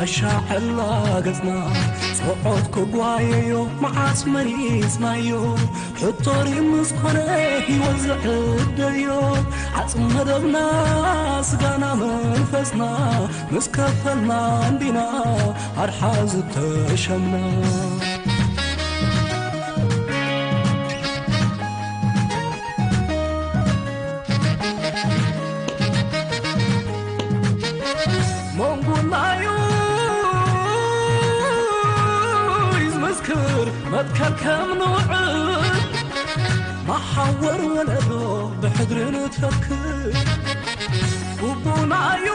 ኣሻዕላ ገጽና ጽዖት ክጓየዮ መዓስ መሪጽናዮ? ሕቶ ሪም ምስ ኮነ ህይወት ዝዕደዮ፣ ዓጽሚ መደብና ስጋና መንፈስና ምስ ከፈልና እንዲና ኣርሓ ዝተሸምና። መንጉናዩ ይዝመስክር መትከል ከም ንውዕል፣ መሓወር ወለዶ ብሕድሪ ንተክል። ግቡናዩ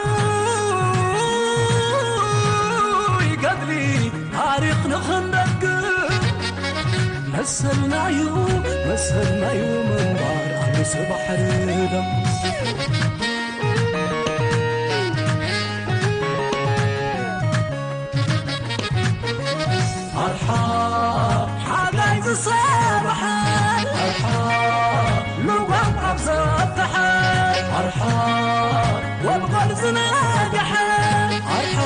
ይገድሊ ታሪኽ ንኽንደግም፣ መሰልናዩ፣ መሰልናዩ ምንባር ኣብ ርእሲ ባሕሪ ደም። ኣርሓ ሓጋይ ዝሰብሐ፣ ኣርሓ ልጓም ካብ ዘብተሐ፣ ኣርሓ ጎልጎል ዝነግሐ፣ ኣርሓ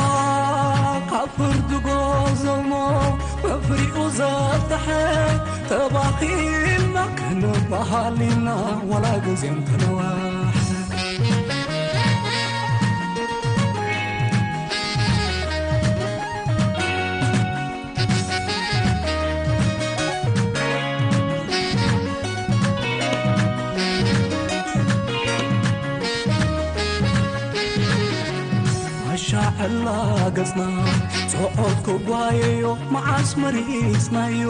ካብ ፍርዲ ጎዞሞ መፍሪኡ ዘብተሐ፣ ተባኺልና ክንበሃል ኢና ዋላ ግዜ እንተነዋሐ። ኣሻዕላ ገጽና ጽዖት ክጓየዮ መዓስ መሪጽናዮ?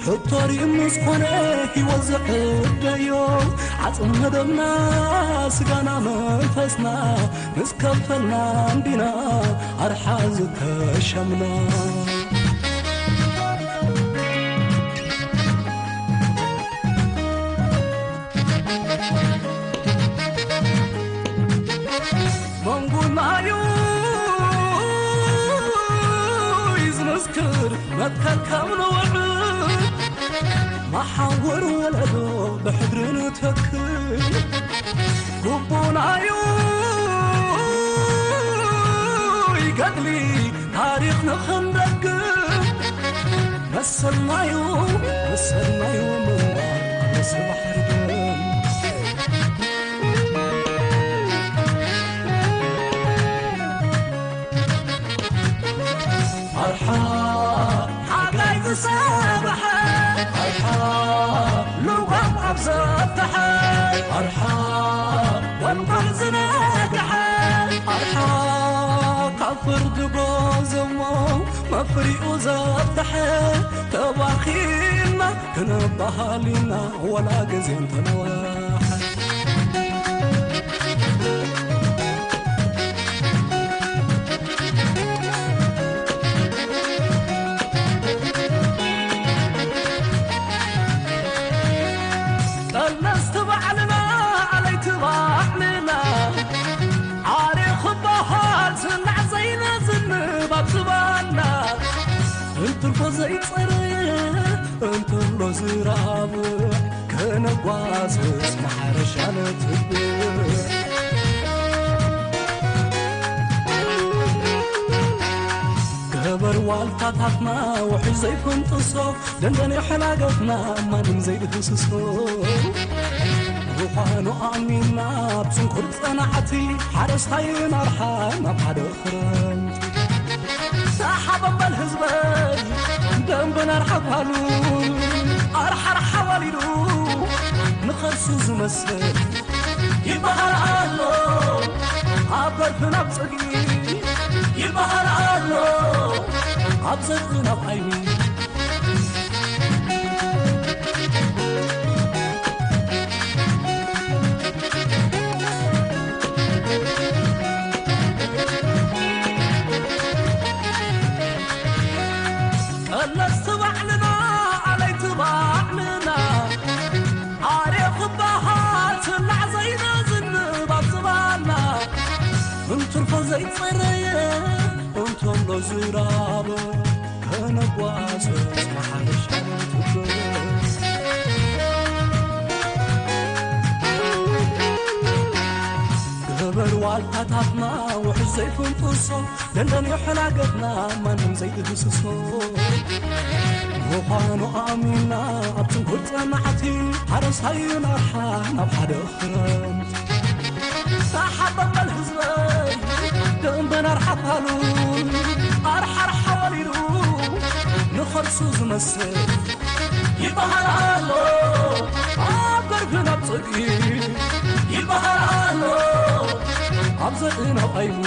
ሕቶ ሪም ምስ ኮነ ህይወት ዝዕደዮ፣ ዓጽሚ መደብና ስጋና መንፈስና ምስ ከፈልና እንዲና ኣርሓ ዝተሸምና። መንጉናዩ ይዝመስክር መትከል ከም ንውዕል፣ መሓውር ወለዶ ብሕድሪ ንተክል። ግቡናዩ ይገድሊ ታሪኽ ንኽንደግም፣ መሰልናዩ፣ መሰልናዩ ምንባር ኣብ ርእሲ ባሕሪ ደም። ኣርሓ ሓጋይ ዝሰብሐ፣ ኣርሓ ልጓም ኣብ ዘብተሐ፣ ኣርሓ ወንበር ዝነግሐ፣ ኣርሓ ካብ ፍርዲ ጎዞሞ መፍሪኡ ዘብተሐ፣ ተባኺልና ክንበሃል ኢና ዋላ ግዜ እንተነዋሐ። ቀነስቲ ባዕልና ኣለይቲ ባዕልና፣ ዓሪ ክበሃል ስናዕ ዘይነ ዝንባብ ዝባና፣ እንትርፎ ዘይጸረየ እንተሎ ዝራብዕ፣ ከነጓስስ ማሕረሻ ነትብዕ። ገበር ዋልታታትና ውሕጅ ዘይፍንጥሶ፣ ደንደን የሐላገትና ማንም ዘይድህስሶ። ምዃኑ ኣሚንና ብጽንኩር ጸናዕቲ፣ ሓረስታይን ኣርሓን ኣብ ሓደ ክረምቲ። ሰሓቦም በል ህዝበይ ደንበን ኣርሓ ጓሉ፣ ኣርሓ ኣርሓ ወሊዱ ንኸርሱ ዝመስል ይበሃል ኣሎ። ኣብ ደርፍን ኣብ ጽግዒ ይበሃል ኣሎ። ኣብ ዘርእን ኣብ ዓይኒ ቀለስቲ ባዕልና፣ ኣለይቲ ባዕልና፣ ዓርየ ክበሃል ስናዕ ዘይነ ዝንባብ ዝባና፣ እንትርፎ ዘይጸረየ እንተሎ ዝራብ፣ ከነጓስስ ማሕረሻ ንትብስ። በርዋልታታትና ውሕዝ ዘይፍንጥሶ፣ ደንደን የሕላገትና ማንም ዘይድህስሶ። ምዃኑ ኣሚና ኣብ ጽንኩር ጸናዕቲ፣ ሓረስታይን ኣርሓ ናብ ሓደ ክረምቲ። ተሓበን በል ህዝበይ፣ ደንበን ኣርሓ ቃሉ፣ ኣርሓ ኣርሓ ወሊዱ ንኸርሱ ዝመስል ይበሃል ኣሎ። ኣብ ገርግን ኣብ ጽድቂ ይበሃል ኣሎ። ኣብ ዘርእን ኣብ ኣይቡ